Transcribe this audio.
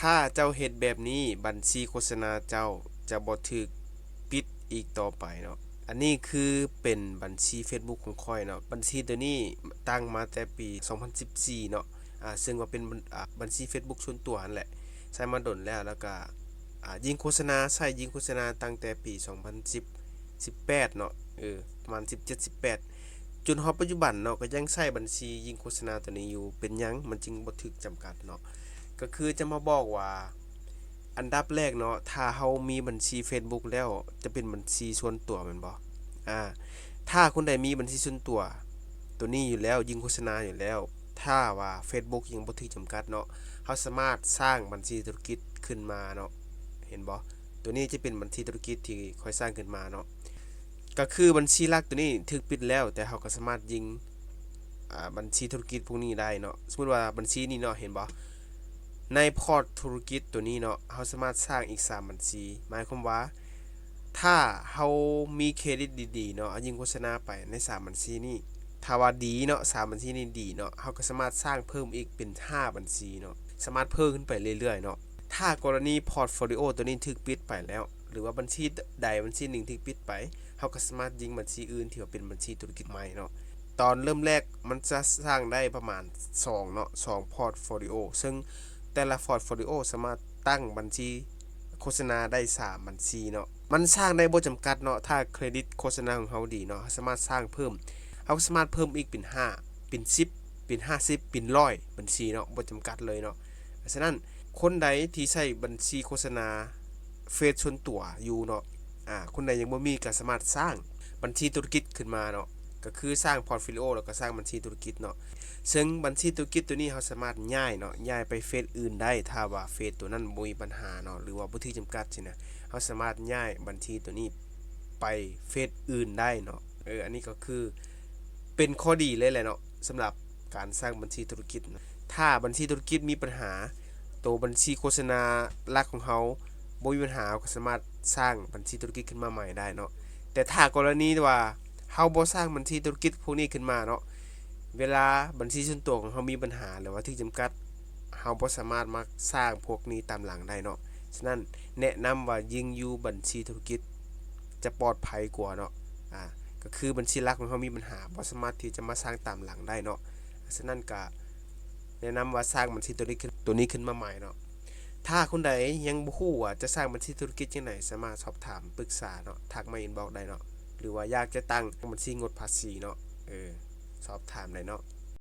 ຖ້າເຈົ້າເຮັດແບບນີ້ ບັນຊີໂຄສະນາເຈົ້າຈະບໍ່ຖືກປິດອີກຕໍ່ໄປເນາະ. ອັນນີ້ຄືເປັນບັນຊີ Facebook ຂອງຂ້ອຍເນາະ. ບັນຊີໂຕນີ້ຕັ້ງມາແຕ່ປີສອງພັນສິບສີ່ເນາະ ອາ ເຊິ່ງວ່າເປັນບັນ ອາ ບັນຊີ Facebook ສ່ວນຕົວຫັ້ນແຫຼະ ໃຊ້ມາດົນແລ້ວ ແລ້ວກະ ອາ ຍິງໂຄສະນາ ໃຊ້ຍິງໂຄສະນາຕັ້ງແຕ່ປີສອງພັນສິບ ສິບແປດເນາະ ເອີ ປະມານສິບເຈັດ ສິບແປດ ຈົນຮອດປັດຈຸບັນເນາະ ກໍຍັງໃຊ້ບັນຊີຍິງໂຄສະນາໂຕນີ້ຢູ່. ເປັນຫຍັງມັນຈຶ່ງບໍ່ຖືກຈຳກັດເນາະ? ກໍຄືຈະມາບອກວ່າ ອັນດັບແລກເນາະ ຖ້າເຮົາມີບັນຊີ Facebook ແລ້ວ ຈະເປັນບັນຊີສ່ວນຕົວແມ່ນບໍ່? ອາ ຖ້າຄົນໃດມີບັນຊີສ່ວນຕົວໂຕນີ້ຢູ່ແລ້ວ ຍິງໂຄສະນາຢູ່ແລ້ວ ຖ້າວ່າ Facebook ຍັງບໍ່ຖືກຈຳກັດເນາະ ເຮົາສາມາດສ້າງບັນຊີທຸລະກິດຂຶ້ນມາເນາະ. ເຫັນບໍ່? ໂຕນີ້ຈະເປັນບັນຊີທຸລະກິດທີ່ຂ້ອຍສ້າງຂຶ້ນມາເນາະ. ກໍຄືບັນຊີຫຼັກໂຕນີ້ຖືກປິດແລ້ວ ແຕ່ເຮົາກໍສາມາດຍິງ ອາ ບັນຊີທຸລະກິດພວກນີ້ໄດ້ເນາະ. ສົມມຸດວ່າບັນຊີນີ້ເນາະ ເຫັນບໍ່? ໃນພອດທຸລະກິດໂຕນີ້ເນາະ ເຮົາສາມາດສ້າງອີກສາມບັນຊີ. ໝາຍຄວາມວ່າ ຖ້າເຮົາມີເຄຣດິດດີໆເນາະ ເຮົາຍິງໂຄສະນາໄປໃນສາມບັນຊີນີ້ ຖ້າວ່າດີເນາະ ສາມບັນຊີນີ້ດີເນາະ ເຮົາກໍສາມາດສ້າງເພີ່ມອີກເປັນຫ້າບັນຊີເນາະ ສາມາດເພີ່ມຂຶ້ນໄປເລື້ອຍໆເນາະ. ຖ້າກໍລະນີພອດໂຟລິໂອໂຕນີ້ຖືກປິດໄປແລ້ວ ຫຼືວ່າບັນຊີໃດບັນຊີໜຶ່ງຖືກປິດໄປ ເຮົາກໍສາມາດຍິງບັນຊີອື່ນທີ່ວ່າເປັນບັນຊີທຸລະກິດໃໝ່ເນາະ. ຕອນເລີ່ມແລກມັນຈະສ້າງໄດ້ປະມານສອງເນາະ ສອງພອດໂຟລິໂອ ເຊິ່ງແຕ່ລະພອດໂຟລິໂອສາມາດຕັ້ງບັນຊີໂຄສະນາໄດ້ສາມບັນຊີເນາະ. ມັນສ້າງໄດ້ບໍ່ຈຳກັດເນາະ ຖ້າເຄຣດິດໂຄສະນາຂອງເຮົາດີເນາະ ເຮົາສາມາດສ້າງເພີ່ມ ເຮົາສາມາດເພີ່ມອີກເປັນຫ້າ ເປັນສິບ ເປັນຫ້າສິບ ເປັນຮ້ອຍບັນຊີເນາະ ບໍ່ຈຳກັດເລີຍເນາະ. ສະນັ້ນ ຄົນໃດທີ່ໃຊ້ບັນຊີໂຄສະນາເຟສສ່ວນຕົວຢູ່ເນາະ ອາ ຄົນໃດຍັງບໍ່ມີ ກໍສາມາດສ້າງບັນຊີທຸລະກິດຂຶ້ນມາເນາະ ກໍຄືສ້າງພອດໂຟລິໂອ ແລ້ວກໍສ້າງບັນຊີທຸລະກິດເນາະ. ເຊິ່ງບັນຊີທຸລະກິດໂຕນີ້ເຮົາສາມາດຍ້າຍເນາະ ຍ້າຍໄປເຟສອື່ນໄດ້ ຖ້າວ່າເຟສໂຕນັ້ນບໍ່ມີບັນຫາເນາະ ຫຼືວ່າບໍ່ຖືກຈຳກັດຊີ້ນະ ເຮົາສາມາດຍ້າຍບັນຊີໂຕນີ້ໄປເຟສອື່ນໄດ້ເນາະ. ເອີ ອັນນີ້ກໍຄືເປັນຂໍ້ດີເລີຍແຫຼະເນາະ ສຳລັບການສ້າງບັນຊີທຸລະກິດເນາະ. ຖ້າບັນຊີທຸລະກິດມີບັນຫາ ໂຕບັນຊີໂຄສະນາຫຼັກຂອງເຮົາບໍ່ມີບັນຫາ ເຮົາກໍສາມາດສ້າງບັນຊີທຸລະກິດຂຶ້ນມາໃໝ່ໄດ້ເນາະ. ແຕ່ຖ້າກໍລະນີວ່າເຮົາບໍ່ສ້າງບັນຊີທຸລະກິດພວກນີ້ຂຶ້ນມາເນາະ ເວລາບັນຊີສ່ວນຕົວຂອງເຮົາມີບັນຫາ ຫຼືວ່າຖືກຈຳກັດ ເຮົາບໍ່ສາມາດມາສ້າງພວກນີ້ຕາມຫຼັງໄດ້ເນາະ. ສະນັ້ນ ແນະນຳວ່າຍິງຢູ່ບັນຊີທຸລະກິດຈະປອດໄພກວ່າເນາະ. ອາ ກໍຄືບັນຊີຫຼັກຂອງເຮົາມີບັນຫາ ບໍ່ສາມາດທີ່ຈະມາສ້າງຕາມຫຼັງໄດ້ເນາະ. ສະນັ້ນກະແນະນຳວ່າສ້າງບັນຊີໂຕນີ້ຂຶ້ນ ໂຕນີ້ຂຶ້ນມາໃໝ່ເນາະ. ຖ້າຄົນໃດຍັງບໍ່ຮູ້ວ່າຈະສ້າງບັນຊີທຸລະກິດຈັ່ງໃດ ສາມາດສອບຖາມປຶກສາເນາະ ທັກມາອິນບັອກໄດ້ເນາະ ຫຼືວ່າຢາກຈະຕັ້ງບັນຊີງົດພາສີເນາະ ເອີ ສອບຖາມໄດ້ເນາະ.